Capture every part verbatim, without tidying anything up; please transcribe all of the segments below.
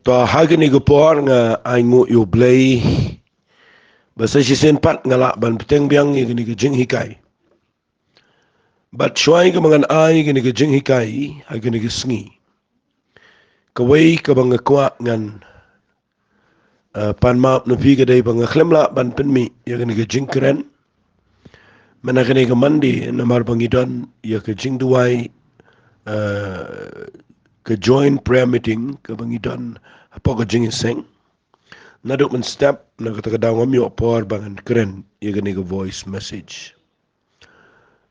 To ha kane ka por nga ai nguh ïa U Blei ba sa shisien pat nga lah ban bteng biang ïa kane ka jinghikai. Bad shuwa kaba ngan ai kane ka jinghikai ha kane ka sngi, kawei kaba nga kwah ngan, eh, pan map na phi ka dei ba nga khlem lah ban pynmih ïa kane ka jingkren mynta kane ka Monday namar ba ngi don ïa ka jingduwai, eh, ka joint prayer meeting kaba ngi don hapoh ka jingïaseng. Naduh mynstep na kata ka daw ngam ïoh por ba ngan kren ïa kane ka voice message.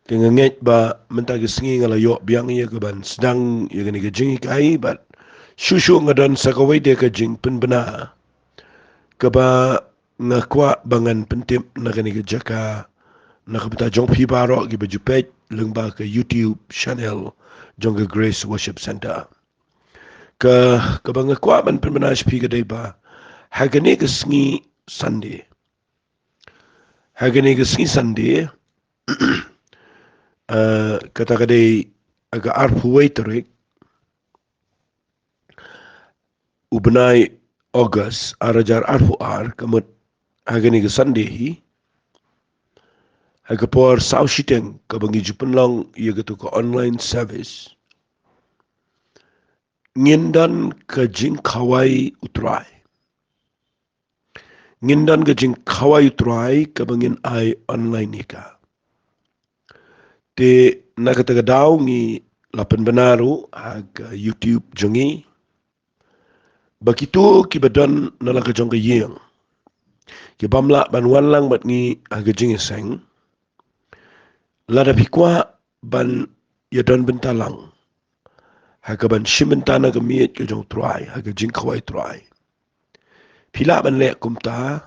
Te nga ngeit ba mynta ka sngi nga la ïoh biang ïa ka ban sdang ïa kane ka jinghikai bad shuh shuh nga don sa kawei de ka jingpynbna kaba nga kwah ba ngan pyntip na kane ka jaka na ka bynta jong phi baroh kiba ju peit lyngba ka YouTube channel jong ka Grace Worship Centre. Ka, kaba nga kwah ban pynbna sha phi ka dei ba ha kane ka sngi Sunday, ha kane ka sngi Sunday, eh, kata ka dei ha ka arphew wei tarik u bnai August ar hajar arphew ar, ka mut ha kane ka Sunday hi, ha ka por saw shiteng kaba ngi ju pynlong ïa katu ka online service, ngin don ka jingkhawai U Trai. Ngin don ka jingkhawai U Trai kaba ngin ai online ïa ka. Te na kata ka daw ngi la pynbna ruh ha ka YouTube jong ngi ba kito kiba don na la ka jong ka ïing, kibym lah ban wan lang bad ngi ha ka jingïaseng, lada phi kwah ban ïadon bynta lang ha ka ban shim bynta na ka miej ka jong U Trai, ha ka jingkhawai U Trai, phi lah ban leh kumta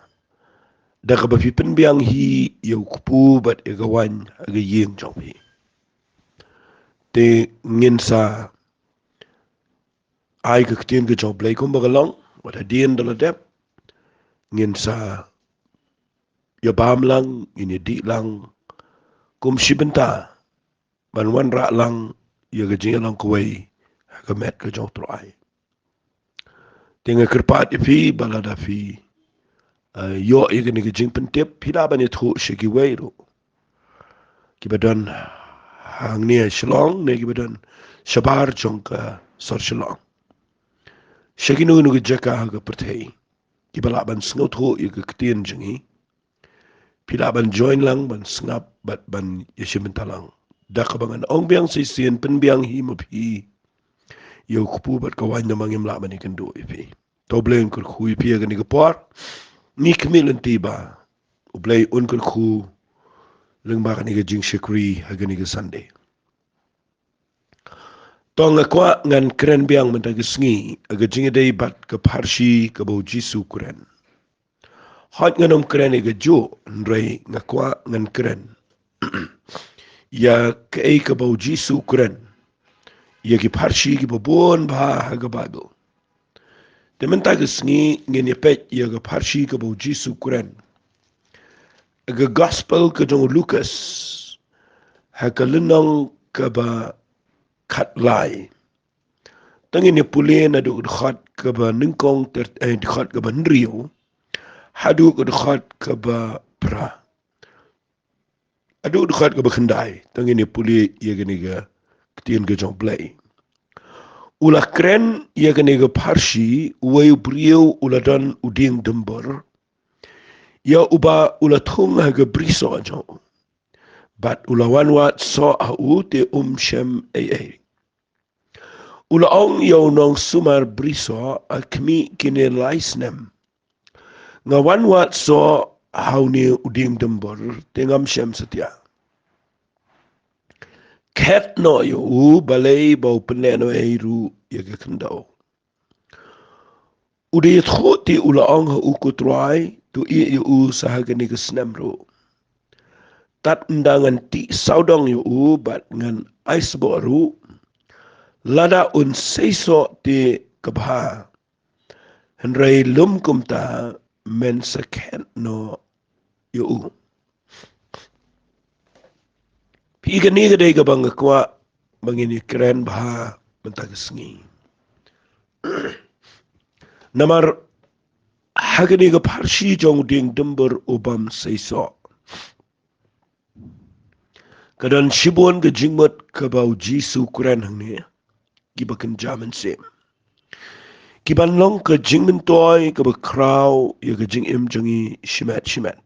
da kaba phi pynbiang hi ïa u kpu bad ïa ka waiñ ha ka ïing jong phi. Te ngin sa ai ka ktien ka jong U Blei kumba ka long, wat hadien da la dep ngin sa ïa bam lang, ngin ïa dih lang kum shi bynta ban wanrah lang ïa ka jingïalong kawei ha ka met ka jong U Trai. Te nga kyrpad ïa phi ba lada phi, eh, ïoh ïa kane ka jingpyntip, phi lah ban ïathuh sha kiwei ruh kiba don hangne ha Shillong ne kiba don shabar jong ka sor Shillong, sha kino kino ki jaka ha ka pyrthei, kiba lah ban sngewthuh ïa ka ktien jong ngi. Phi lah ban join lang, ban sngap bad ban ïashim bynta lang. Da kaba ngan ong biang shisien, pynbiang hi ma phi ïa u kpu bad ka waiñ, namar ngim lah ban ïakynduh ïa phi. To U Blei un kyrkhu ïa phi ha kane ka por. Ngi khmih lynti ba U Blei un kyrkhu lyngba kane ka jingshakri ha kane ka Sunday. To nga kwah ngan kren biang mynta ka sngi ha ka jingïadei bad ka pharshi kaba U Jisu u kren. Hooid ngan ym kren ïa kajuh, hynrei nga kwah ngan kren ïa kaei kaba U Jisu u kren ïa ki pharshi kiba bun bha ha ka Baibl. Te mynta ka sngi ngin ïa peit ïa ka pharshi kaba U Jisu u kren ha ka Gospel ka jong u Lukas, ha ka lynnong kaba khatlai. To ngin ïa pule naduh ka dkhot kaba nyngkong ter, eh, dkhot kaba hynriew haduh ka dkhot kaba phra, haduh ka dkhot kaba khyndai. To ngin ïa pule ïa kane ka ktien ka jong U Blei. U la kren ïa kane ka pharshi, uwei u briew u la don u dieng dymbor ïa uba u la thung ha ka brisoh jong u, bad u la wan wad soh ha u te um shem ei ei. U la ong ïa u nongsumar brisoh, a khmih kine lai snem nga wan wad soh ha une u dieng dymbor te ngam shem satia. Khet noh ïa u, balei ba u pynlehnohei ruh ïa ka khyndew. U dei ïathuh te u la ong ha u, ko Trai, to ïeh ïa u sa ha kane ka snem ruh. Tad ynda ngan tih sawdong ïa u bad ngan ai sboh ruh, lada un seisoh te ka bha. Hynrei lym kumta, men sa khet noh ïa u. Phi, kane ka dei kaba nga kwah ba ngin ïa kren bha mynta ka sngi. Namar ha kane ka pharshi jong u dieng dymbor u bym seisoh, ka don shibun ka jingmut kaba u Jisu u kren hangne, kiba kynja mynsiem, kiban long ka jingmyntoi kaba khraw ïa ka jingim jong ngi shimet shimet.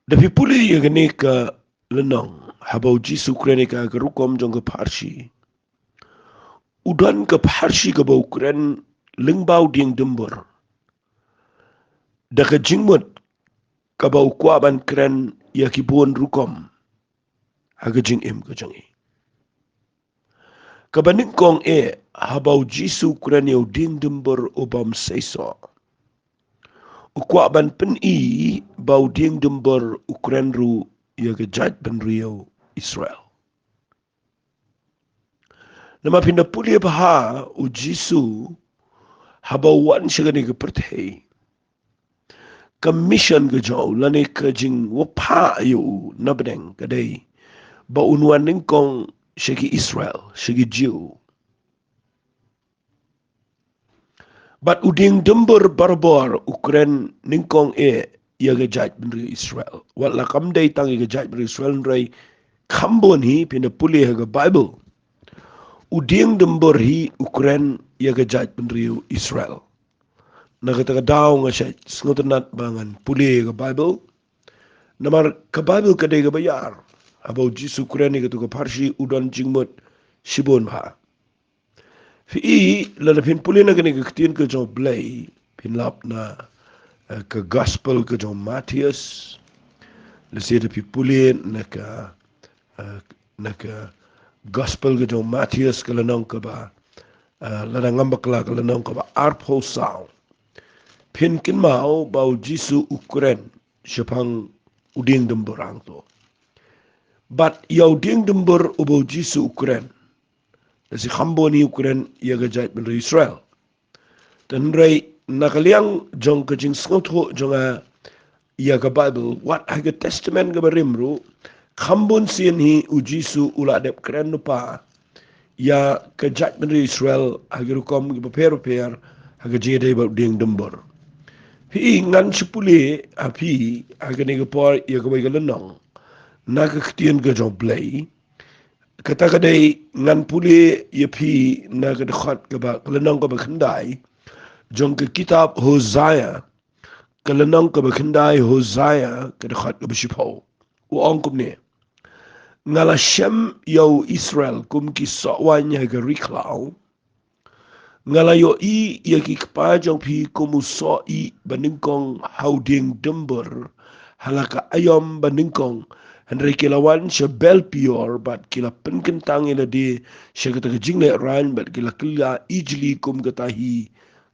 Da phi pule ïa kane ka lynnong, haba u Jisu u kren ïa ka, ka rukom jong ka pharshi, u don ka pharshi kaba u kren lyngba u dieng dymbor, da ka jingmut kaba u kwah ban kren ïa ki bun rukom ha ka jingim ka jong ngi. Kaba nyngkong eh, haba u Jisu u kren ïa u dieng dymbor u bym seisoh, u kwah ban pyni ba u dieng dymbor u kren ruh ïa ka jaitbynriew Israel. Namar phin da pule bha, u Jisu haba u wan sha kane ka pyrthei, ka mission ka jong u lane ka jingwapha ïa u na bneng ka dei ba un wan nyngkong sha ki Israel, sha ki Jiw. Bad u dieng dymbor barabor u kren nyngkong eh ïa ka jaitbynriew Israel. Wat la kam dei tang ïa ka jaitbynriew Israel, hynrei kham bun hi, phin da pule ha ka Bible, u dieng dymbor hi u kren ïa ka jaitbynriew Israel. Na kata ka daw nga shait sngewtynnat ba ngan pule ïa ka Bible. Namar ka Bible ka dei kaba ïar. Haba u Jisu u kren ïa kato ka pharshi, u don jingmut shibun bha. Phi i, lada phin pule na kane ka ktien ka jong u Blei, phin lap na, eh, ka Gospel ka jong u Mathaios. Lada phi pule na ka, eh, na ka Gospel ka jong u Mathaios, ka lynnong kaba, eh, lada ngam bakla, ka lynnong kaba arphew saw, phin kynmaw ba u Jisu u kren shaphang u dieng dymbor hangto. Bad ïa u dieng dymbor uba u Jisu u kren, da shi kham bun hi u kren ïa ka jaitbynriew Israel. Hynrei na ka liang jong ka jingsngewthuh jong nga ïa ka Bible, wat ha ka Testament kaba rim ruh, kham bun sien hi u Jisu u la dep kren lypa ïa ka jaitbynriew Israel ha ki rukom kiba pher bapher, ha ka jingïadei bad u dieng dymbor. Phi i, ngan shu pule ha phi ha kane ka por ïa kawei ka lynnong na ka ktien ka jong u Blei. Kata ka dei, ngan pule ïa phi na ka dkhot kaba, ka lynnong kaba khyndai jong ka kitab Hosea, ka lynnong kaba khyndai Hosea, ka dkhot kaba shiphew. U ong kumne: Nga la shem ïa u Israel kum ki soh waiñ ha ka ri khlaw. Nga la ïohi ïa ki kpa jong phi kum u soh ïeh ba nyngkong ha u dieng dymbor ha la ka aïom ba nyngkong, hynrei ki la wan sha Baal-peor bad ki la pynkyntang ïa lade sha kata ka jinglehrain bad ki la kylla ijli kum kata hi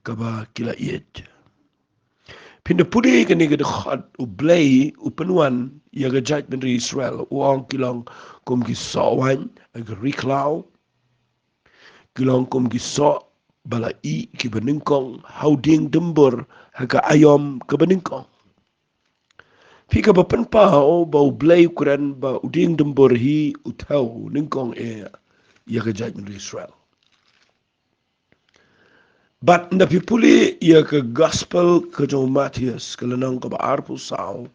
kaba ki la ïeit. Phin da pule kane ka dkhot, u Blei u pynwan ïa ka jaitbynriew Israel, u ong ki long kum ki soh waiñ ha ka ri khlaw. Ki long kum ki soh ba la ïeh kiba nyngkong ha u dieng dymbor ha ka aïom kaba nyngkong. Phi, kaba pynpaw ba u Blei u kren ba u dieng dymbor hi u thew nyngkong eh ïa ka jaitbynriew Israel. Bad nda phi pule ïa ka Gospel ka jong u Mathaios, ka lynnong kaba arphew saw,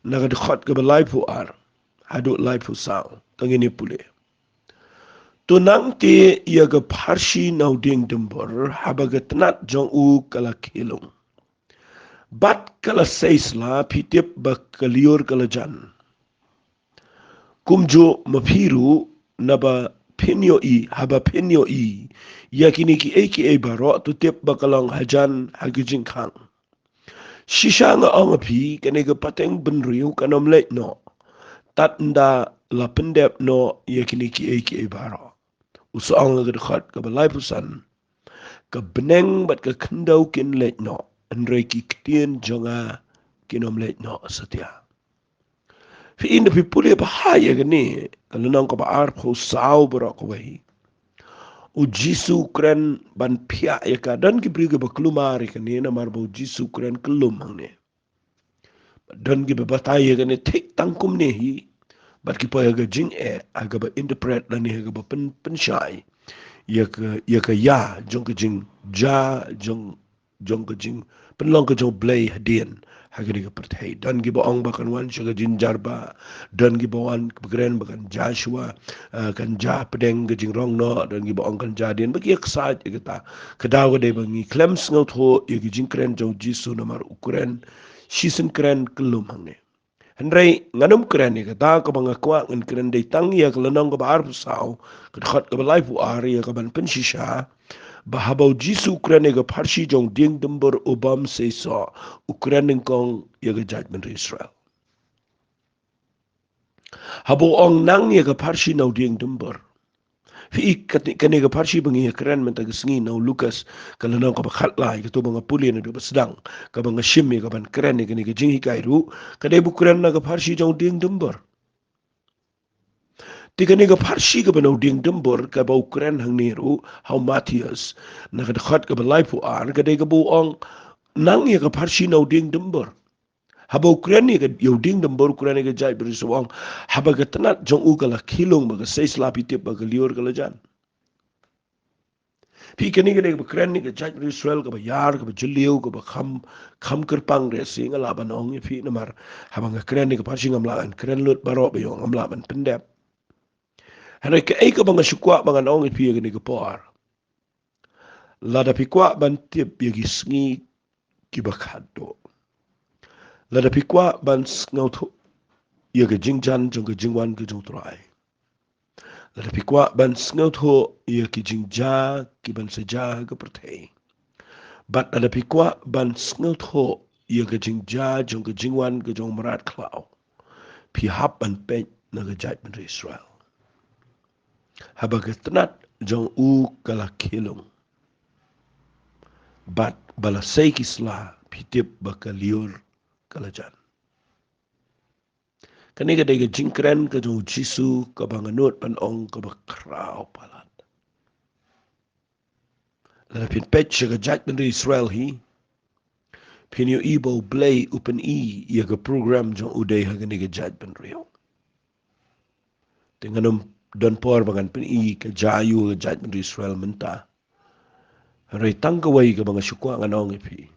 na ka dkhot kaba laiphew ar haduh laiphew saw, tang ïa ne pule. To nangta ïa ka pharshi na u dieng dymbor, haba ka tnat jong u ka la khie lung bad ka la sei sla, phi tip ba ka lyiur ka la jan. Kumjuh ma phi ruh, naba phin ïohi, haba phin ïohi ïa kine kiei kiei baroh, to tip ba ka long hajan ha ka jingkhang. Shisha nga ong ha phi, kane ka pateng bynriew kan ym leit noh tad nda la pyndep noh ïa kine kiei kiei baroh. U sa ong ha ka dkhot kaba laiphew san: Ka bneng bad ka khyndew kin leit noh, hynrei ki ktien jong nga kin ym leit noh satia. Phi, nda phi pule bha ïa kane ka lynnong kaba arphew saw baroh kawei, u Jisu u kren ban phiah ïa ka. Don ki briew kiba kulmar ïa kane, namar ba u Jisu u kren kyllum hangne. Don kiba batai ïa kane thik tang kumne hi, bad ki poi ha ka jingeh, ha kaba interpret lane ha kaba pyn, pynshai ïa ka, ïa ka ïa jong ka jingjia, jong, jong ka jingpynlong ka jong U Blei hadien ha kane ka pyrthei. Don kiba ong ba kan wan sha ka jingjia ba, don kiba wan, ba kren ba kan jia shuwa, eh, kan jia pdeng ka jingrong noh, don kiba ong kan jia hadien, ba ki ïa ksaid ïa kata. Ka daw ka dei ba ngi khlem sngewthuh ïa ka jingkren jong U Jisu namar u kren shisien kren kyllum hangne. Hynrei ngan ym kren ïa kata, kaba nga kwah ngan kren dei tang ïa ka lynnong kaba arphew saw, ka dkhot kaba laiphew ar, ïa kaban pynshisha ba haba U Jisu u kren ïa ka pharshi jong u dieng dumbur u bym seisoh, u kren nyngkong ïa ka jaitbynriew Israel. Haba u ong nang ïa ka pharshi na u dieng dumbur. Phi i kat-, kane ka pharshi ba ngi ïa kren mynta ka sngi na u Lukas, ka lynnong kaba khatlai, kato ba nga pule naduh ba sdang, kaba nga shim ïa kaban kren ïa kane ka jinghikai ruh, ka dei ba u kren na ka pharshi jong u dieng dumbur. Te kane ka pharshi kaba na u dieng dumbur, kaba u kren hangne ruh ha u Mathaios, na ka dkhot kaba laiphew ar, ka dei kaba u ong nang ïa ka pharshi na u dieng dumbur. Haba u kren ïa ka, ïa u dieng dumbur, u kren ïa ka jaitbynriew Israel, u ong, haba ka tnat jong u ka la khie lung, ba ka sei sla, phi tip ba ka lyiur ka la jan. Phi, kane ka dei kaba kren ïa ka jaitbynriew Israel kaba ïar, kaba jylliew, kaba kham, kham kyrpang re. Shi nga lah ban ong ïa phi namar haba nga kren ïa ka pharshi ngam lah ban kren lut baroh ba ïoh, ngam lah ban pyndep. Hynrei kaei kaba nga shu kwah ba ngan ong ïa phi ïa kane ka por, lada phi kwah ban tip ïa ki sngi kiba khatduh, lada phi kwah ban sngewthuh ïa ka jingjan jong ka jingwan ka jong u Trai, lada phi kwah ban sngewthuh ïa ki jingjia kiban sa jia ha ka pyrthei, bad lada phi kwah ban sngewthuh ïa ka jingjia jong ka jingwan ka jong u mrad khlaw, phi hap ban peit na ka jaitbynriew Israel. Haba ka tnat jong u ka la khie lung, bad ba la sei ki sla, phi tip ba ka lyiur ka la jan. Kane ka dei ka jingkren ka jong u Jisu kaba nga nud ban ong kaba khraw palat. Lada phin peit sha ka jaitbynriew Israel hi, phin ïohi ba U Blei u pyni ïa ka program jong u dei ha kane ka jaitbynriew. Te ngan ym don por ba ngan pyni ka jia ïa ka jaitbynriew Israel mynta. Hynrei tang kawei kaba nga shu kwah ngan ong ïa phi.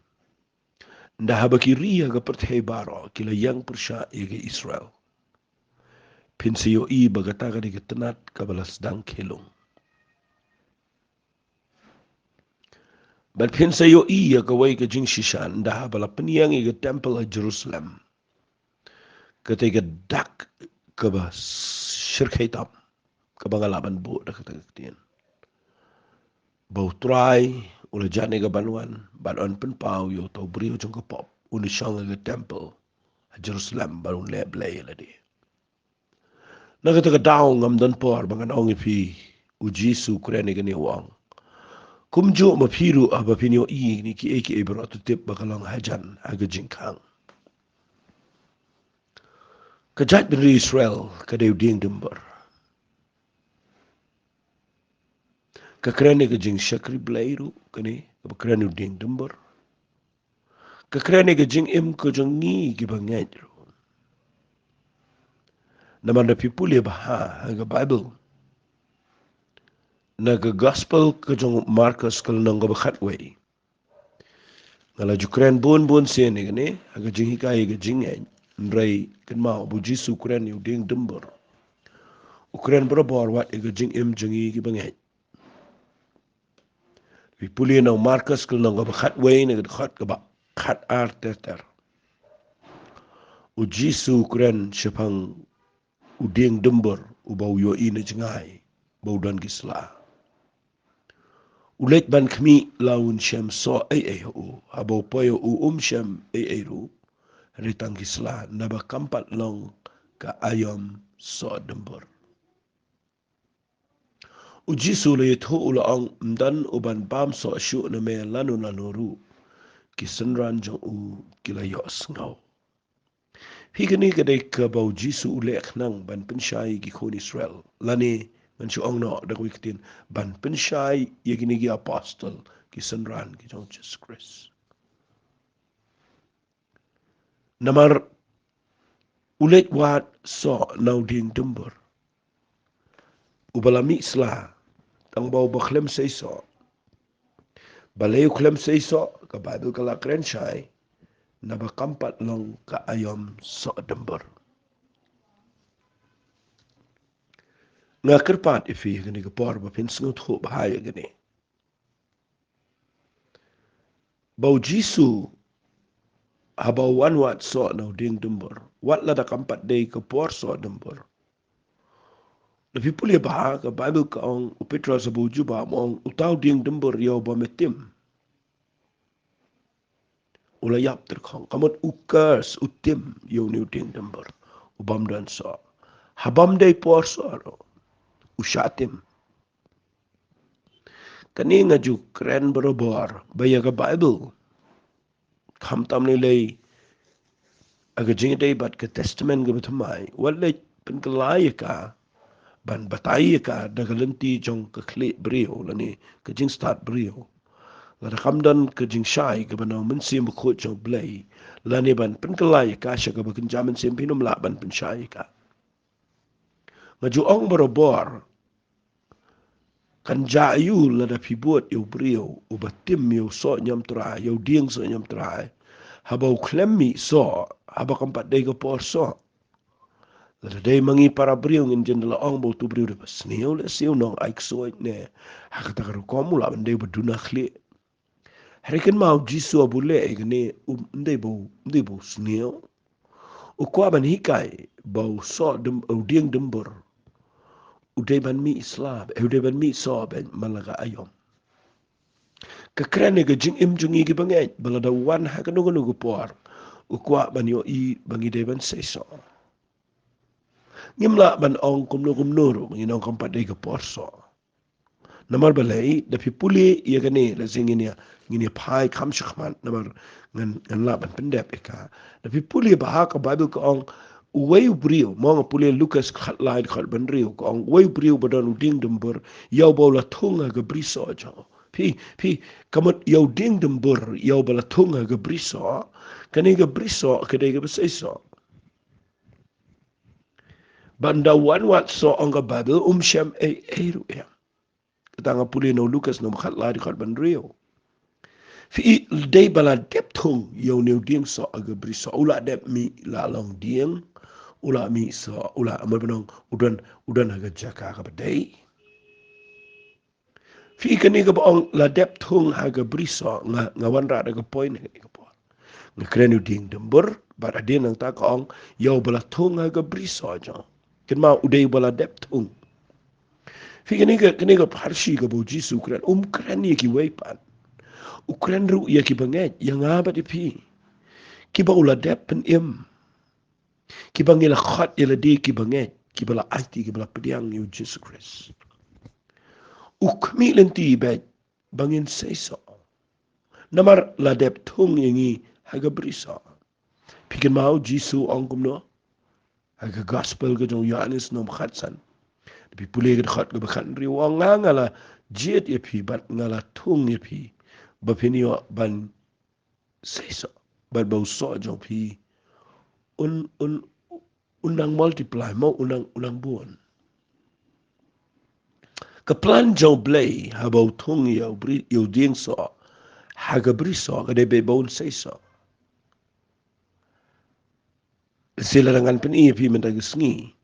Ynda haba ki ri ha ka pyrthei baroh ki la ïeng pyrshah ïa ka Israel, phin sa ïohi ba kata ka dei ka tnat kaba la sdang khie lung. Bad phin sa ïohi ïa kawei ka jingshisha, ynda haba la pynïeng ïa ka temple ha Jerusalem, kata ka dak kaba shyrkhei tam, kaba nga lah ban buh da kata ka ktien, ba U Trai u la jan ïa kaban wan bad un pynpaw ïa uta u briew jong ka pop, un shong ha ka temple ha Jerusalem bad un leh blei ïa lade. Na kata ka daw ngam don por ba ngan ong ïa phi, u Jisu u kren ïa kane, u ong, kumjuh ma phi ruh, haba phin ïohi ïa kine kiei kiei baroh, to tip ba ka long hajan ha ka jingkhang. Ka jaitbynriew Israel ka dei u dieng dumbur. Ka kren ïa ka jingshakri Blei ruh kane, kaba kren ïa u dieng dumbur. Ka kren ïa ka jingim ka jong ngi kiba ngeit ruh. Namar lada phi pule bha ha ka Baibl, na ka Gospel ka jong u Markos ka lynnong kaba khatwei, nga la ju kren bun bun sien ïa kane ha ka jinghikai ïa ka jingngeit. Hynrei kynmaw ba u Jisu u kren ïa u dieng dumbur, u kren barabor wat ïa ka jingim jong ngi kiba ngeit. Phi pule na u Markos ka lynnong kaba khatwei, na ka dkhot kaba khatar ter ter, u Jisu u kren shaphang u dieng dumbur uba u ïohi na jngai ba u don ki sla. U leit ban khmih, la un shem soh ei ei ha u. Haba u poi ha u, um shem ei ei ruh, hynrei tang ki sla, naba kam pat long ka aïom soh dumbur. U Jisu u la ïathuh, u la ong, ym don uban bam soh shuh na me lano lano ruh. Ki synran jong u ki la ïohsngew. Hi, kane ka dei kaba u Jisu u leh khnang ban pynshai ïa ki khun Israel, lane ngan shu ong noh da kawei ka ktien, ban pynshai ïa kine ki apostol, ki synran ki jong u Jisu Khrist. Namar u leit wad soh na u dieng dumbur uba la mih sla, ong ba u ba khlem seisoh. Balei u khlem seisoh, ka Baibl ka la kren shai, naba kam pat long ka aïom soh dymbur. Nga kyrpad ïa phi ha kane ka por ba phin sngewthuh bha ïa kane. Ba u Jisu haba u wan wad soh na u dieng dymbur, wat lada kam pat dei ka por soh dymbur. Lada phi pule bha ka Baibl ka ong, u Petros haba u jubab u ong, uta u dieng dymbur ïa uba me tim, u la ïap tyrkhong. Ka mut u curse, u tim ïa une u dieng dymbur u bym don soh. Haba ym dei por soh ruh, u shah tim. Kane nga ju kren barabor ba ïa ka Baibl, khamtam lei lei ha ka Jingïadei bad ka Testament kaba thymmai, wat leit pynkylla ïa ka, ban batai ïa ka da ka lynti jong ka khlieh briew lane ka jingstad briew. Lada kam don ka jingshai kaba na u Mynsiem Bakhuid jong U Blei, lane ban pynkylla ïa ka sha kaba kynja mynsiem, phin ym lah ban pynshai ïa ka. Nga ju ong barabor, kan jia aiu lada phi bud ïa u briew uba tim ïa u soh niamtrai, ïa u dieng soh niamtrai, haba u khlem mih soh, haba kam pat dei ka por soh. Lada dei ma ngi para briew ngin jin da la ong ba utu u briew dei ba sniew lehse u nong ai ksuid ne ha kata ka rukom u lah ban dei ba duna khlieh. Hynrei kynmaw u Jisu haba u leh ïa kane um dei ba u, um dei ba u sniew. U kwah ban hikai ba u soh dym, u dieng dymbur u dei ban mih slap, eh, u dei ban mih soh beit man la ka aïom. Ka kren ïa ka jingim jong ngi ki bangeit, ba lada u wan ha kano kano ka por u kwah ban ïohi ba ngi dei ban seisoh. Ngim lah ban ong kumno kumno ruh ba ngin ong kam pat dei ka por soh. Namar balei, da phi pule ïa kane, lehse ngin ïa, ngin ïa phai kham shakhmat, namar ngan, ngan lah ban pyndep ïa ka. Da phi pule bha ka Baibl ka ong, uwei u briew, mo nga pule Lukas khatlai dkhot ba hynriew, ka ong, uwei u briew ba don u dieng dymbur, ïa uba u la thung ha ka brisoh jong u. Phi, phi, ka mut ïa u dieng dymbur, ïa uba la thung ha ka brisoh, kane ka brisoh ka dei kaba seisoh. Ba ynda u wan wad soh ong ka Baibl um shem ei ei ruh ïa. Kata nga pule na u Lukas na u khatlai dkhot ba hynriew. Phi i, dei ba la dep thung ïa une u dieng soh ha ka brisoh, u la dep mih, la long dieng, u la mih soh, u la, mo ban ong, u don, u don ha ka jaka kaba dei. Phi i, kane kaba ong la dep thung ha ka brisoh, nga, nga wanrah da ka point ha kane ka por. Nga kren u dieng dymbur, bad hadien nangta ka ong, ïa uba la thung ha ka brisoh jong u. Kynmaw u dei uba la dep thung. Phi i, kane ka, kane ka pharshi kaba u Jisu u kren, um kren ïa kiwei pat. U kren ruh ïa ki bangeit, ïa nga bad ïa phi. Kiba u la dep pynim. Kiba ngi la khot ïa lade ki bangeit, kiba la aiti, kiba la pdiang ïa u Jisu Khrist. U khmih lynti beit ba ngin seisoh. Namar la dep thung ïa ngi ha ka brisoh. Phi kynmaw u Jisu u ong kumno? Ha ka gospel ka jong u Ïohannes na u khatsan. Phi pule ka dkhot kaba khathynriew u ong, nga, nga la jied ïa phi bad nga la thung ïa phi ba phin ïoh ban seisoh, bad ba u soh jong phi un, un, un nang multiply, mo un nang, un nang bun. Ka plan jong U Blei haba u thung ïa u bri, ïa u dieng soh ha ka brisoh ka dei beit ba un seisoh. Shisha lada ngan pyni ïa phi mynta ka sngi,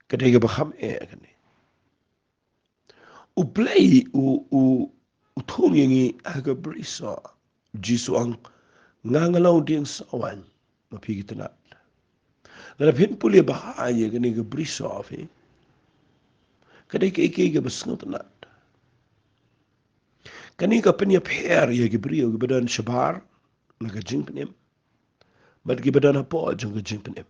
ka dei kaba kham eh kane. U Blei u, u, u thung ïa ngi ha ka brisoh. Jisu u ong, nga nga long u dieng soh waiñ, ma phi ki tnat. Lada phin pule bha ïa kane ka brisoh phi, ka dei kaei kaei kaba sngewtynnat. Kane ka pynïapher ïa ki briew kiba don shabar na ka jingpynim bad kiba don hapoh jong ka jingpynim.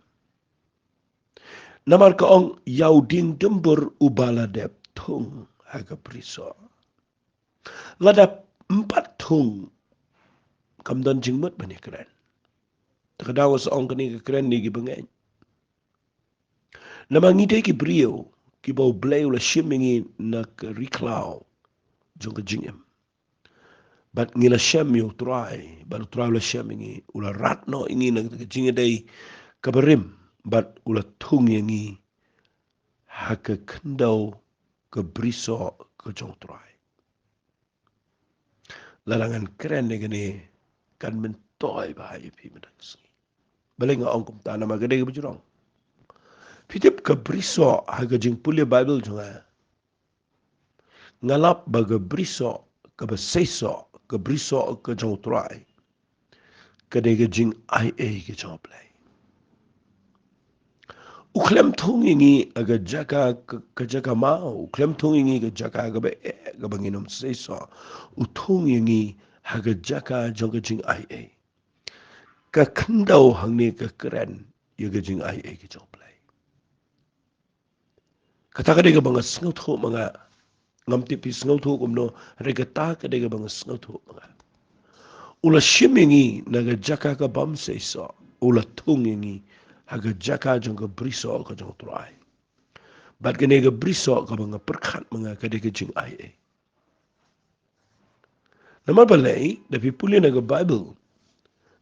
Namar ka ong ïa u dieng dymbur uba la dep thung ha ka brisoh. Lada ym pat thung kam don jingmut ban ïakren. Te ka daw sa ong kane ka kren ïa ki bangeit. Namar ngi dei ki briew kiba U Blei u la shim ïa ngi na ka ri khlaw jong ka jingim. Bad ngi la shem ïa U Trai, bad U Trai u la shem ïa ngi, u la rat noh ïa ngi na ka jingïadei kaba rim, bad u la thung ïa ngi ha ka khyndew ka brisoh ka jong U Trai. Lada ngan kren ïa kane, kan myntoi bha ïa phi mynta ka sngi. Balei nga ong kumta? Namar ka dei kaba jrong. Phi tip, ka brisoh ha ka jingpule Baibl jong nga, nga lap ba ka brisoh kaba seisoh, ka brisoh ka jong U Trai, ka dei ka jingaiei ka jong U Blei. U khlem thung ïa ngi ha ka jaka, ka, ka jaka maw, u khlem thung ïa ngi ha ka jaka kaba eh, kaba ngin ym seisoh. U thung ïa ngi ha ka jaka jong ka jingaiei. Ka khyndew hangne ka kren ïa ka jingaiei ka jong U Blei. Kata ka dei kaba nga sngewthuh ma nga. Ngam tip phi sngewthuh kumno, hynrei kata ka dei kaba nga sngewthuh ma nga. U la shim ïa ngi na ka jaka ka bym seisoh, u la thung ïa ngi ha ka jaka jong ka brisoh ka jong U Trai. Bad kane ka brisoh kaba nga pyrkhat ma nga ka dei ka jingaiei. Namar balei? Da phi pule na ka Baibl,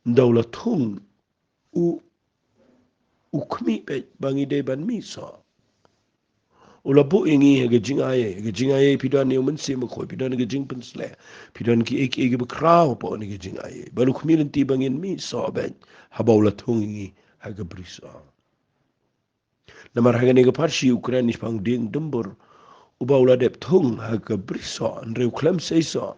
ynda u la thung, u, u khmih beit ba ngi dei ban mihsoh. U la buh ïa ngi ha ka jingaiei, ha ka jingaiei phi don ïa U Mynsiem Bakhuid, phi don ha ka jingpynsleh, phi don kiei kiei kiba khraw hapoh kane ka jingaiei. Bad u khmih lynti ba ngin mihsoh beit haba u la thung ïa ngi ha ka brisoh. Namar ha kane ka pharshi u kren shaphang dieng dumbur, uba u la dep thung ha ka brisoh, hynrei u khlem seisoh.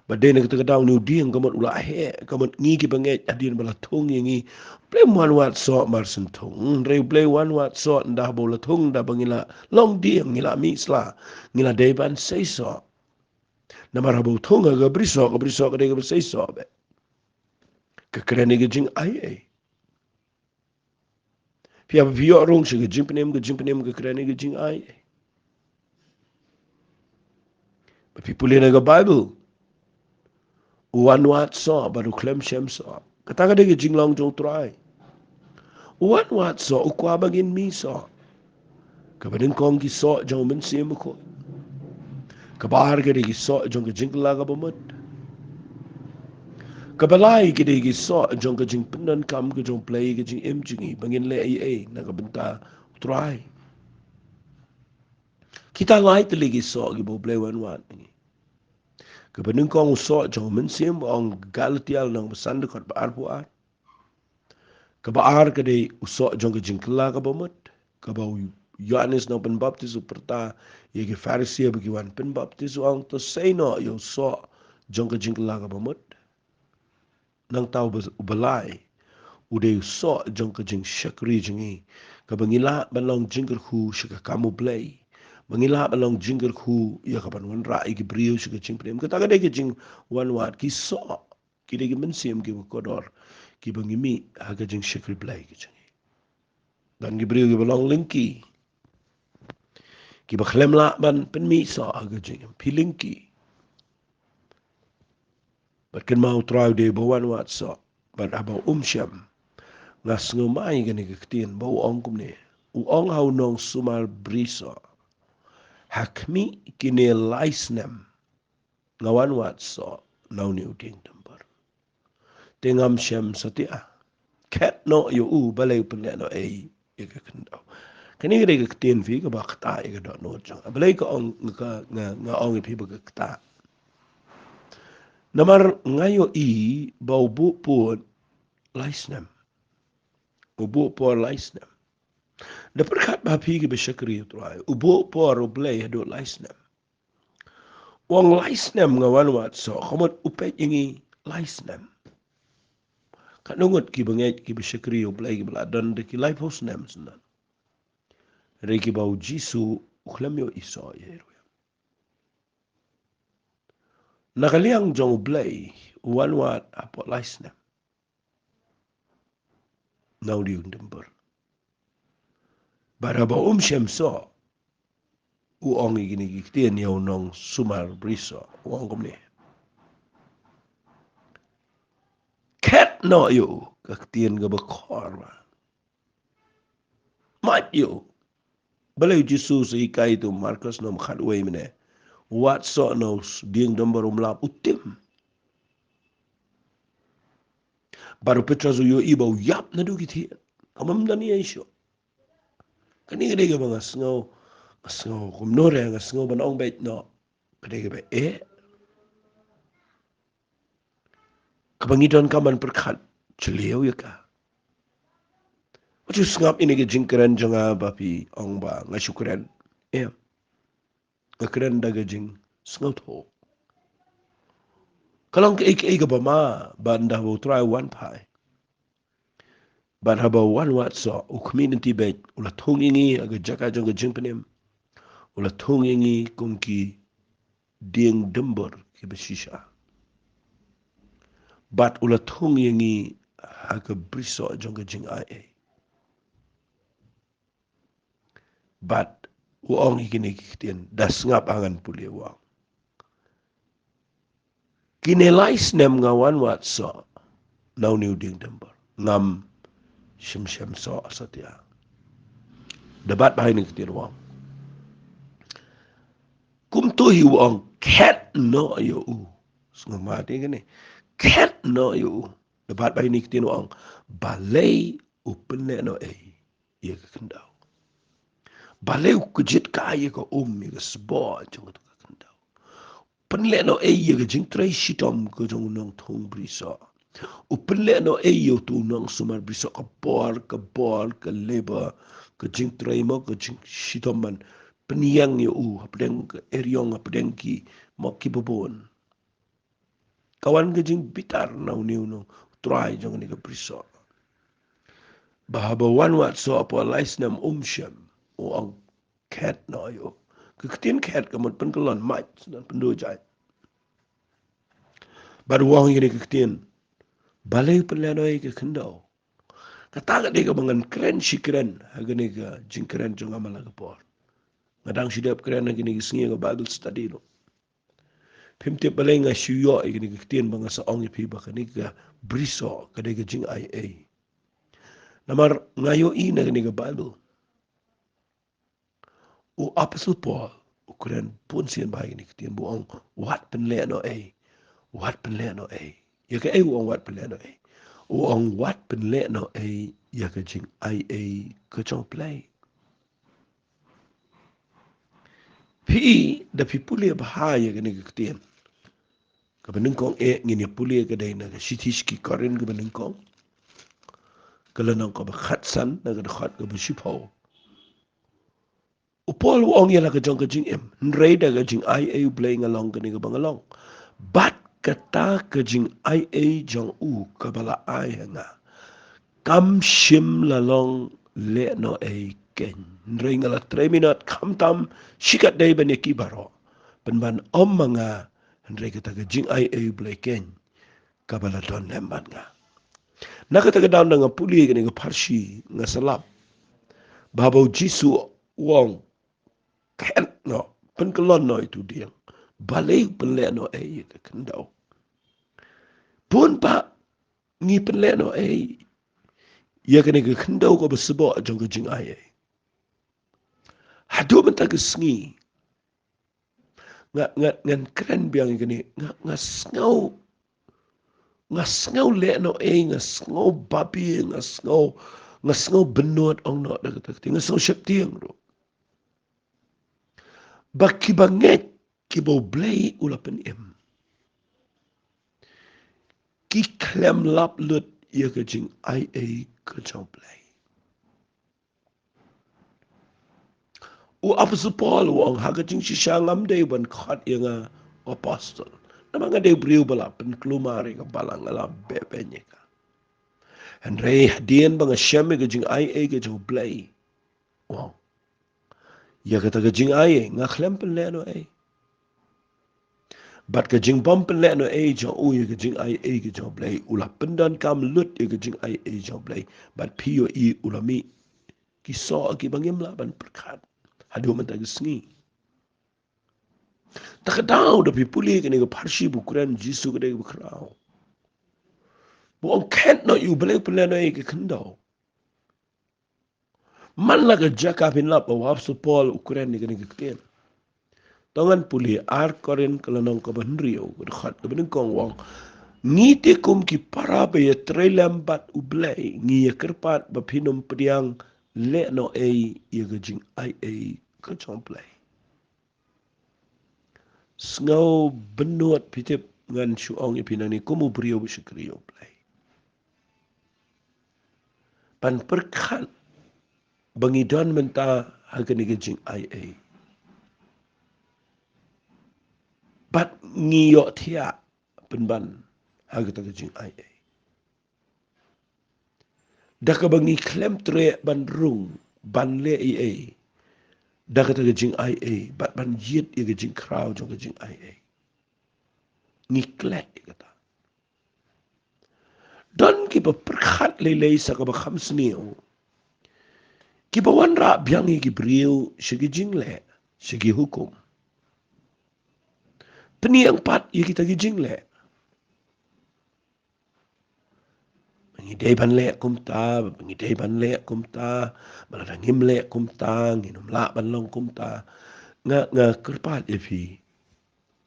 Bad dei na kata ka daw une u dieng, ka mut u la heh, ka mut ngi kiba ngeit hadien ba la thung ïa ngi, Blei um wan wad soh mar shen thung, hynrei U Blei u wan wad soh ynda haba u la thung, ynda ba ngi la long dieng, ngi la mih sla, ngi la dei ban seisoh. Namar haba u thung ha ka brisoh, ka brisoh ka dei kaba seisoh beit. Ka kren ïa ka jingaiei. Phi haba phi ïoh rung sha ka jingpynim, ka jingpynim ka kren ïa ka jingaiei. Ba phi pule na ka Baibl, u wan wad soh bad u khlem shem soh. Kata ka dei ka jinglong jong U Trai. U wan wad soh, u kwah ba ngin mihsoh. Kaba nyngkong ki soh jong U Mynsiem Bakhuid. Kaba ar ka dei ki soh jong ka jingkylla kaba mut. Kaba lai ka dei ki soh jong ka jingpyndonkam ka jong U Blei, ka jingim jong ngi, ba ngin leh ei ei na ka bynta U Trai. Kita lai tylli ki soh kiba U Blei u wan wad ïa ngi. Kaba nyngkong u soh jong U Mynsiem, ba ong Galatia lynnong ba san dkhot ba arphew ar. Kaba ar ka dei u soh jong ka jingkylla kaba mut. Kaba u Ïohannes Nongpynbaptis u pyrta ïa ki Pharisi ba ki wan pynbaptis, u ong, to sei noh ïa u soh jong ka jingkylla kaba mut. Nangta uba, uba lai u dei u soh jong ka jingshakri jong ngi, kaba ngi lah ban long jingkyrkhu sha ka kam U Blei, ba ngi lah ban long jingkyrkhu ïa kaban wanrah ïa ki briew sha ka jingpynim. Kata ka dei ka jingwan wad. Ki soh ki dei ki mynsiem kiba kordor, kiba ngi mih ha ka jingshakri Blei ka jong ngi. Don ki briew kiba long lyngki, kiba khlem lah ban pynmih soh ha ka jingim. Phi lyngki. Bad kynmaw, U Trai u dei uba wan wad soh. Bad haba um shem, nga sngew mai kane ka ktien ba u ong kumne. U ong ha u nongsumar brisoh, ha khmih kine lai snem nga wan wad soh na une u dieng dumbur. Te ngam shem satia. Khet noh ïa u, balei u pynleh noh ei ïa ka khyndew. Kane ka dei ka ktien phi kaba ktah ïa ka dohnud jong nga. Balei ka ong, ka, nga, nga ong ïa phi ba ka ktah? Namar nga ïohi ba u buh por lai snem. U buh por lai snem. Da pyrkhat ba phi kiba shakri U Trai, u buh por U Blei haduh lai snem. U ong lai snem nga wan wad soh, ka mut u peit ïa ngi lai snem. Katno ngut kiba ngeit, kiba shakri U Blei, kiba la don da ki laiphew snem syndon, hynrei kiba u Jisu u khlem ïohi soh ïa i ruh. Na ka liang jong U Blei, u wan wad hapoh lai snem na u dieng dumbur. Bad haba um shem soh, u ong ïa kine ki ktien ïa u nongsumar brisoh. U ong kumne. Khet noh ïa u, ka ktien kaba khor bha. Mad ïa u. Balei u Jisu u sa hikai ïa u Markos lynnong khatwei mynne, wad soh na u dieng dumbur, um lap, u tim. Bad u Petros u ïohi ba u ïap naduh ki thied. Kam don ei ei shuh. Kane ka dei kaba nga sngew Nga sngew kumno re, nga sngew ban ong beit noh. Ka dei kaba eh. Kaba ngi donkam ban pyrkhat jylliew ïa ka. Wat ju sngap ïa kane ka jingkren jong nga ba phi ong ba nga shu kren. Em. Nga kren da ka jingsngewthuh. Ka long kaei kaei kaba ma, bad ynda haba U Trai u wan phai, bad haba u wan wad soh, u khmih lynti beit, u la thung ïa ngi ha ka jaka jong ka jingpynim. U la thung ïa ngi kum ki dieng dymbor kiba shisha. Bad u la thung ïa ngi ha ka brisoh jong ka jingai ei. Bad u ong ïa kine ki ktien, da sngap ha ngan pule, u ong. Kine lai snem nga wan wad soh na une u dieng dymbor. Ngam shym shem soh satia. Da bat bha ïa kine ki ktien, u ong. Kumto hi, u ong, khet noh ïa u. Sngewmat ïa kane. Khet noh ïa u. Da bat bha ïa kine ki ktien, u ong. Balei u pynlehnohei ïa ka khyndew? Balei u kjit kai ïa ka um, ïa ka sboh jong ka khyndew? Pynlehnohei ïa ka jingtrei shitom ka jong u nongthung brisoh. U pynlehnohei ïa uto u nongsumar brisoh, ka bor, ka bor, ka labor, ka jingtrei mo, ka jingshitom ban pynïeng ïa u hapdeng ka eriong, hapdeng ki mo kiba bun. Ka wan ka jingbitar na une u nongtrai jong kane ka brisoh. Ba haba wan wad soh hapoh lai snem um shem, u ong khet noh ïa u. Ka ktien khet ka mut pynkyllon, mait, sdang pynduh jait. Bad u ong ïa kane ka ktien, balei u pynlehnohei ïa ka khyndew? Kata ka dei kaba ngan kren shi kren ha kane ka jingkren jong nga man la ka por. Nga dang shu dep kren ha kine ki sngi ha ka Bible study ruh. Phim tip balei nga shu ïoh ïa kine ki ktien ba nga sa ong ïa phi ba kane ka brisoh ka dei ka jingaiei. Namar nga ïohi na kane ka Bible, u Apostle Paul u kren bun sien bha ïa kine ki ktien, ba u ong wat pynlehnohei, wat pynlehnohei. Ïa kaei u ong wat pynlehnohei? U ong wat pynlehnohei ïa ka jingaiei ka jong U Blei. Phi, da phi pule bha ïa kane ka ktien kaba nyngkong, eh, ngin ïa pule ka dei na ka shithi sha ki Korinth kaba nyngkong, ka lynnong kaba khatsan, na ka dkhot kaba shiphew. U Paul u ong ïa la ka jong ka jingim, hynrei da ka jingaiei U Blei nga long kane kaba nga long. Bad kata ka jingaiei jong u kaba la ai ha nga, kam shym la long lehnohei keiñ. Hynrei nga la trei minot khamtam shikatdei ban ïa ki baroh, pynban ym ma nga, hynrei kata ka jingaiei U Blei keiñ kaba la don lem bad nga. Na kata ka daw, ynda nga pule kane ka pharshi, nga sa lap ba haba U Jisu u ong khet noh, pynkyllon noh ïa uto u dieng, balei u pynlehnohei ïa ka khyndew? Bun ba ngi pynlehnohei ïa kane ka khyndew kaba sboh jong ka jingaiei. Haduh mynta ka sngi, nga, nga, ngan kren biang ïa kane, nga, nga sngew, nga sngew lehnohei, nga sngew babe, nga sngew, nga sngew bynnud, ong noh da kata ka ktien, nga sngew sheptieng ruh ba kiba ngeit, kiba U Blei u la pynim, ki khlem lap lut ïa ka jingaiei ka jong U Blei. U Apostle Paul u ong ha ka jingshisha ngam dei ban khot ïa nga apostol, namar nga dei u briew ba la pynkulmar ïa ka balang, nga la beh beiñ ïa ka. Hynrei hadien ba nga shem ïa ka jingaiei ka jong U Blei, u ong, ïa kata ka jingaiei nga khlem pynlehnohei. Bad ka jingbym pynlehnohei jong u ïa ka jingaiei ka jong U Blei, u la pyndonkam lut ïa ka jingaiei jong U Blei. Bad phi ïohi u la mih ki soh kiba ngim lah ban pyrkhat haduh mynta ka sngi. Ta ka daw, da phi pule kane ka pharshi, ba u kren Jisu ka dei kaba khraw, ba u ong khet noh ïa u, balei u pynlehnohei ïa ka khyndew. Man la ka jaka phin lap ba u Apostle Paul u kren ïa kane ka ktien. To ngan pule Ar Korinth ka lynnong kaba hynriew, ka dkhot kaba nyngkong, u ong, ngi te kum ki para ba ïatrei lem bad U Blei, ngi ïa kyrpad ba phin ym pdiang lehnohei ïa ka jingaiei ka jong U Blei. Sngew bynnud phi tip ngan shu ong ïa phi nangne kum u briew u shakri U Blei. Ban pyrkhat ba ngi don mynta ha kane ka jingaiei. Bad ngi ïohthiah pynban ha kata ka jingaiei. Da kaba ngi khlem treh ban rung ban leh ei ei da kata ka jingaiei bad ban jied ïa ka jingkhraw jong ka jingaiei. Ngi klet ïa kata. Don kiba pyrkhat lei lei sa kaba kham sniew, kiba wanrah biang ïa ki briew sha ki jingleh, sha ki hukum. Pynïeng pat ïa kita ki jingleh. Ngi dei ban leh kumta, ngi dei ban leh kumta, ba lada ngim leh kumta ngin ym lah ban long kumta. Nga, nga kyrpad ïa phi.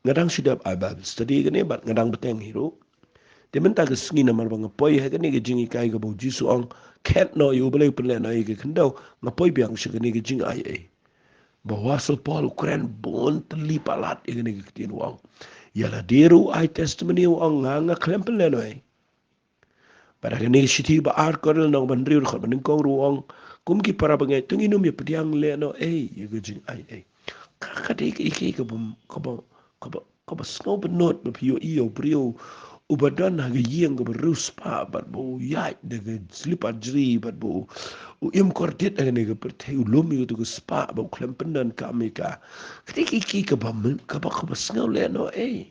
Nga dang shu dep ai Bible study kane bad nga dang bteng hi ruh. Te mynta ka sngi namar ba nga poi ha kane ka jinghikai kaba u Jisu u ong, khet noh ïa U Blei, pynlehnohei ïa ka khyndew, nga poi biang sha kane ka jingaiei. Ba u Apostol Paul u kren bun tylli palat ïa kane ka ktien, u ong, ïa lade ruh u ai testimony, u ong, nga, nga khlem pynlehnohei. Bad ha kane ka shithi ba ar Korinth lynnong ba hynriew dkhot ba nyngkong ruh u ong, kum ki para bangeit to ngin ym ïa pdiang lehnohei ïa ka jingaiei. Ka, ka dei kaei kaei kaba, kaba, kaba, kaba sngew bynnud ba phi ïohi ïa u briew uba don ha ka ïing kaba riewspah bad ba u ïaid da ka slipar jri bad ba u, u im kordit ha kane ka pyrthei, u lum ïa katu ka spah bad u khlem pyndonkam ïa ka. Ka dei kaei kaei kaba, kaba, kaba sngew lehnohei.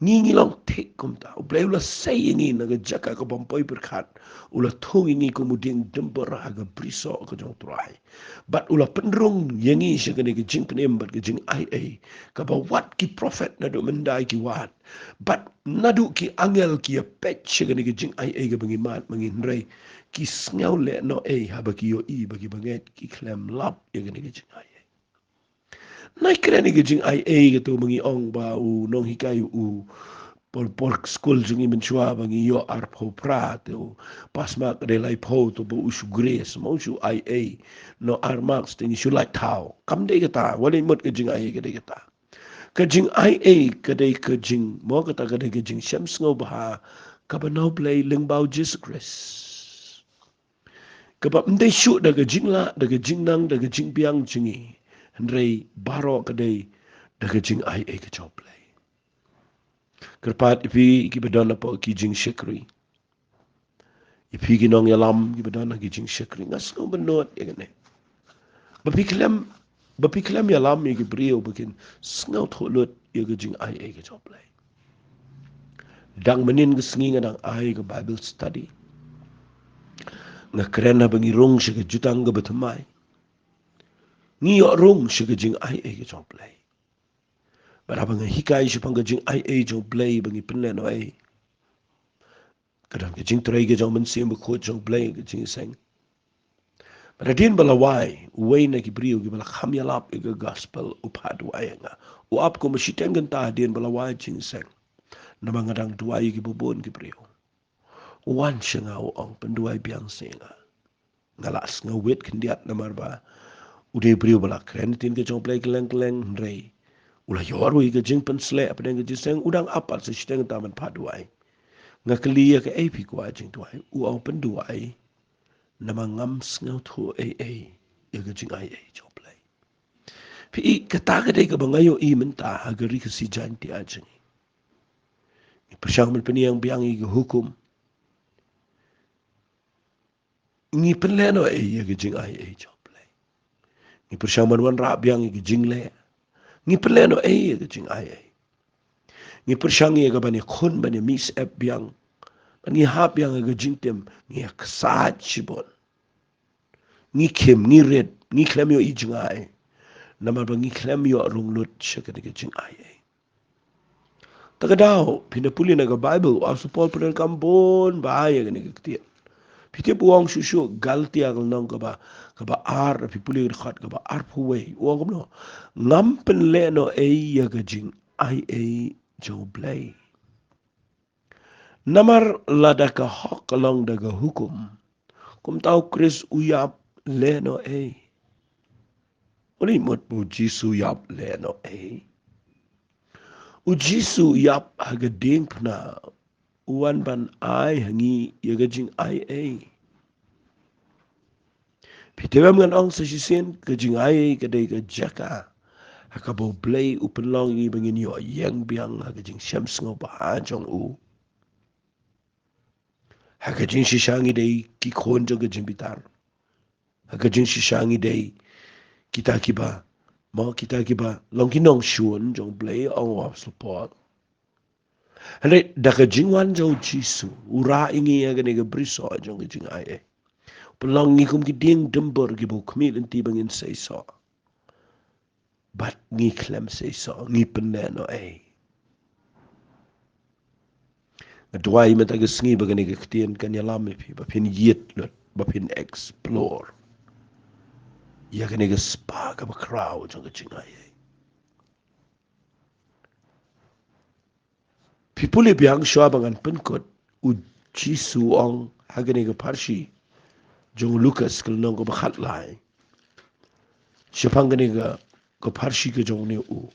Ngi, ngi long thik kumta. U Blei u la sei ïa ngi na ka jaka kaba ym poi pyrkhat. U la thung ïa ngi kum u dieng dymbor ha ka brisoh ka jong U Trai. Bad u la pynrung ïa ngi sha kane ka jingpynim bad ka jingaiei. Kaba wat ki prophet naduh mynta ki wad. Bad naduh ki angel ki ïa peit sha kane ka jingaiei kaba ngi mad ma ngi, hynrei ki sngew lehnohei haba ki ïohi ba ki bangeit ki khlem lap ïa kane ka jingaiei. Nai kren ïa ka jingaiei katu ba ngi ong ba u nonghikai u por, por skul jong ngi mynshuwa ba ngi ïoh arphew phra, te u pass mark ka dei laiphew, te ba u shu grace, ma u shu aiei. Noh ar marks te ngi shu lait thaw. Kam dei kata, wat leit mut ka jingaiei ka dei kata. Ka jingaiei ka dei ka jing, mo kata ka dei ka jingshem sngewbha kaba na U Blei lyngba u Jisu Khrist. Kaba ym dei shuh da ka jinglah, da ka jingnang, da ka jingbiang jong ngi. Hynrei baroh ka dei da ka jingaiei ka jong U Blei. Kyrpad ïa phi kiba don hapoh ki jingshakri. Ïa phi ki nongïalam kiba don ha ki jingshakri. Nga sngew bynnud ïa kane. Ba phi khlem, ba phi khlem ïalam ïa ki briew ba kin sngewthuh lut ïa ka jingaiei ka jong U Blei. Dang mynnin ka sngi nga dang ai ka Bible study. Nga kren haba ngi rung sha ka jutang kaba thymmai. Ngi ïoh rung sha ka jingaiei ka jong U Blei. Bad haba nga hikai shaphang ka jingaiei jong U Blei ba ngi pynlehnohei, ka don ka jingtrei ka jong u Mynsiem Bakhuid jong U Blei ha ka jingïaseng. Bad hadien ba la wai uwei na ki briew kiba la kham ïalap ïa ka gospel, u phah duwai ïa nga. U ap kumba shiteng kynta hadien ba la wai jingïaseng. Namar nga dang duwai ïa kiba bun ki briew. U wan sha nga u ong, pynduwai biang seh ïa nga. Nga la sngewwit khyndiat namar ba u dei u briew ba la kren ktien ka jong U Blei kylleng kylleng, hynrei u la ïoh ruh ïa ka jingpynsleh hapdeng ka jingïaseng, u dang ap pat sa shiteng kynta ban phah duwai. Nga kylli ïa kaei phi kwah jingduwai, u ong pynduwai. Namar ngam sngewthuh ei ei ïa ka jingaiei jong U Blei. Phi i, kata ka dei kaba nga ïohi mynta ha ka ri Khasi Jaiñtia jong ngi. Ngi pyrshang ban pynïeng biang ïa ka hukum. Ngi pynlehnohei ïa ka jingaiei jong U Blei. Ngi pyrshang ban wanrah biang ïa ka jingleh. Ngi pynlehnohei ïa ka jingaiei. Ngi pyrshang ïa ka ban ïakhun, ban ïamih syep biang. Ban ngi hap biang ha ka jingtim, ngi ïaksaid shibun. Ngi khim, ngi rit, ngi khlem ïohi jngai. Namar ba ngi khlem ïoh rung lut sha kane ka jingaiei. Ta ka daw, phin da pule na ka Baibl, u Apostol Paul u pyndonkam bun bha ïa kane ka ktien. Phi tip u ong shuh shuh, Galatia ka lynnong kaba, kaba ar, phi pule ka dkhot kaba arphew wei, u ong kumno? Ngam pynlehnohei ïa ka jingaiei jong U Blei. Namar lada ka hok ka long da ka hukum, kumta u Khrist u ïap lehnohei. Balei mut ba u Jisu u ïap lehnohei? U Jisu u ïap ha ka diengphna, u wan ban ai ha ngi ïa ka jingaiei. Phi tip em, ngan ong sa shisien, ka jingaiei ka dei ka jaka ha kaba U Blei u pynlong ïa ngi ba ngin ïoh ïeng biang ha ka jingshem sngewbha jong u. Ha ka jingshisha ngi dei ki khun jong ka jingbitar. Ha ka jingshisha ngi dei kita kiba, mo, kita kiba long ki nongshun jong U Blei, ong u Apostol Paul. Hynrei da ka jingwan jong u Jisu, u rah ïa ngi ïa kane ka brisoh jong ka jingaiei. Pynlong ngi kum ki dieng dymbur kiba u khmih lynti ba ngin seisoh. Bad ngi khlem seisoh, ngi pynlehnohei. Nga duwai mynta ka sngi ba kane ka ktien kan ïalam ïa phi, ba phin ïit lut, ba phin explore ïa kane ka spah kaba khraw jong ka jingaiei. Phi pule biang shuwa ba ngan pynkut, u Jisu u ong ha kane ka pharshi jong u Lukas ka lynnong kaba khatlai. Shaphang kane ka, ka pharshi ka jong une u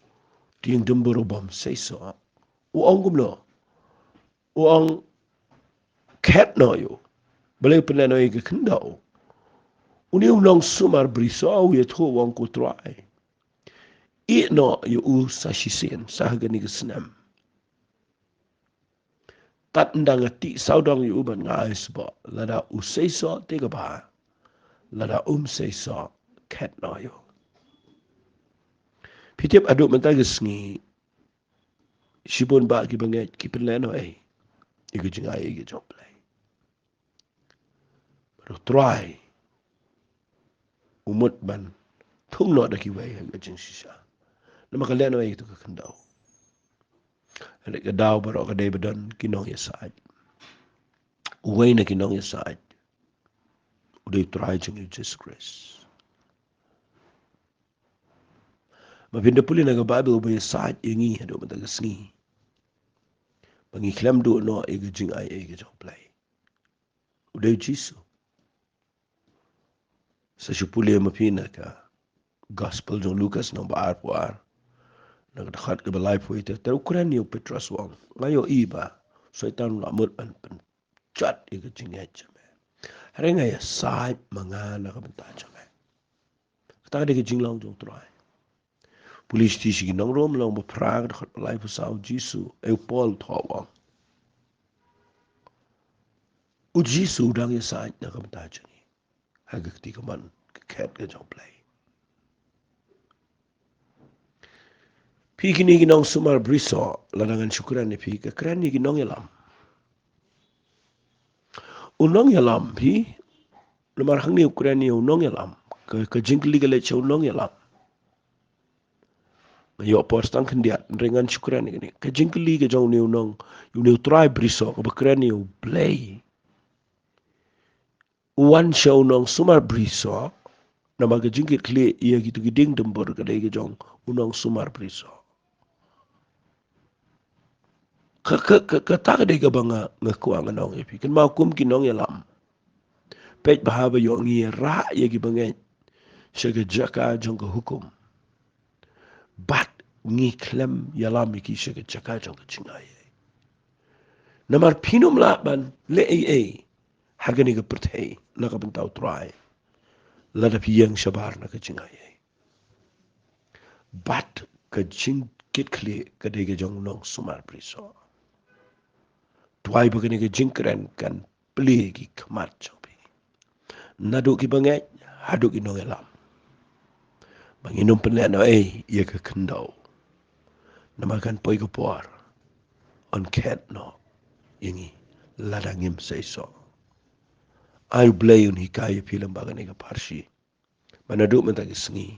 dieng dymbur u bym seisoh, u ong kumno? U ong, khet noh ïa u. Balei u pynlehnohei ïa ka khyndew? Une u nongsumar brisoh u ïathuh, u ong, ko Trai, ïehnoh ïa u sa shisien, sa ha kane ka snem. Tad ynda nga tih sawdong ïa u bad nga ai sboh, lada u seisoh te kaba bha, lada um seisoh, khet noh ïa u. Phi tip, haduh mynta ka sngi, shibun bah ki bangeit ki pynlehnohei ïa ka jingaiei ka jong U Blei. Bad u Trai u mut ban thung noh da kiwei ha ka jingshisha. Namar ka lehnohei ïa kato ka khyndew. Hynrei ka daw baroh ka dei ba don ki nongïasaid. Uwei na ki nongïasaid u dei u Trai jong ngi u Jisu Khrist. Ma phin da pule na ka Baibl, uba ïasaid ïa ngi haduh mynta ka sngi ba ngi khlem duh noh ïa ka jingaiei ka jong U Blei, u dei u Jisu. Sa shu pule ma phi na ka Gospel jong u Lukas lynnong ba arphew ar, na ka dkhot kaba laiphew wei, te u kren ïa u Petros, u ong, nga ïohi ba u Soitan u la mut ban pynjot ïa ka jingngeit jong me, hynrei nga ïasaid ma nga na ka bynta jong me. Kata ka dei ka jinglong jong u Trai. Pule sha ki Nong Rom lynnong ba phra, ka dkhot ba laiphew saw, u Jisu, eh, u Paul u thoh, u ong, u Jisu u dang ïasaid na ka bynta jong ngi ha ka kti kamon ka khet ka jong U Blei. Phi kine ki nongsumar brisoh, lada ngan shu kren ïa phi, ka kren ïa ki nongïalam. U nongïalam phi, namar hangne u kren ïa u nongïalam. Ka, ka jingkylli ka leit sha u nongïalam. Nga ïoh por tang khyndiat, hynrei ngan shu kren ïa kane. Ka jingkylli ka jong une u nong, une u trai brisoh, kaba kren ïa U Blei, u wan sha u nongsumar brisoh namar ka jingkitkhlieh ïa kito ki dieng dymbur, ka dei ka jong u nongsumar brisoh. Ka, ka, ka, kata ka dei kaba nga, nga kwah ngan ong ïa phi. Kynmaw, kum ki nongïalam, peit bha ba ïoh ngi ïarah ïa ki bangeit sha ka jaka jong ka hukum, bad ngi khlem ïalam ïa ki sha ka jaka jong ka jingaiei. Namar phin ym lah ban leh ei ei ha kane ka pyrthei na ka bynta U Trai lada phi ïeng shabar na ka jingaiei. Bad ka jingkitkhlieh ka dei ka jong u nongsumar brisoh. Duwai ba kane ka jingkren kan plie ki khmat jong phi, naduh ki bangeit haduh ki nongïalam, ba ngin ym pynlehnohei ïa ka khyndew. Namar kan poi ka por, yn khet noh ïa ngi lada ngim seisoh. Ai U Blei un hikai ïa phi lyngba kane ka pharshi, ba naduh mynta ka sngi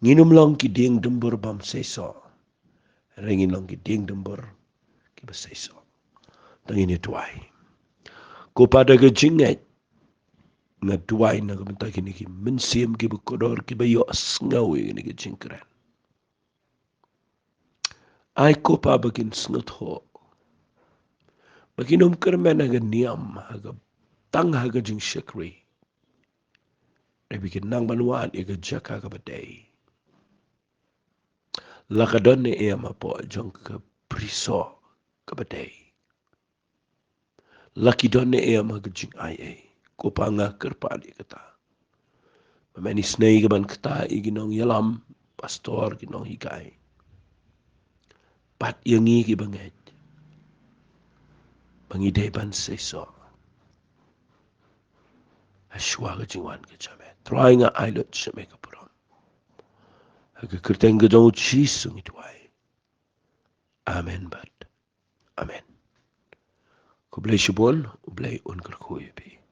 ngin ym long ki dieng dymbur bym seisoh, hynrei ngin long ki dieng dymbur kiba seisoh. To ngin ïa duwai. Ko Pa, da ka jingngeit nga duwai na ka bynta kine ki mynsiem kiba kordor, kiba ïohsngew ïa kane ka jingkren. Ai ko Pa ba kin sngewthuh, ba kin ym kyrmen ha ka niam, ha ka, tang ha ka jingshakri, hynrei ba kin nang ban wad ïa ka jaka kaba dei. La ka don ne em hapoh jong ka brisoh kaba dei. La ki don ne em ha ka jingai ei. Ko Pa, nga kyrpad ïa kata. Ba men isynei ka ban ktah ïa ki nongïalam, pastor, ki nonghikai. Bad ïa ngi kiba ngeit. Ba ngi dei ban seisoh. Hashwa ka jingwan ka jong me. Trai, nga ai lut sha me ka burom. Ha ka kyrteng ka jong u Jisu ngi duwai. Amen bad amen. Khublei shibun, U Blei un kyrkhu ïa phi.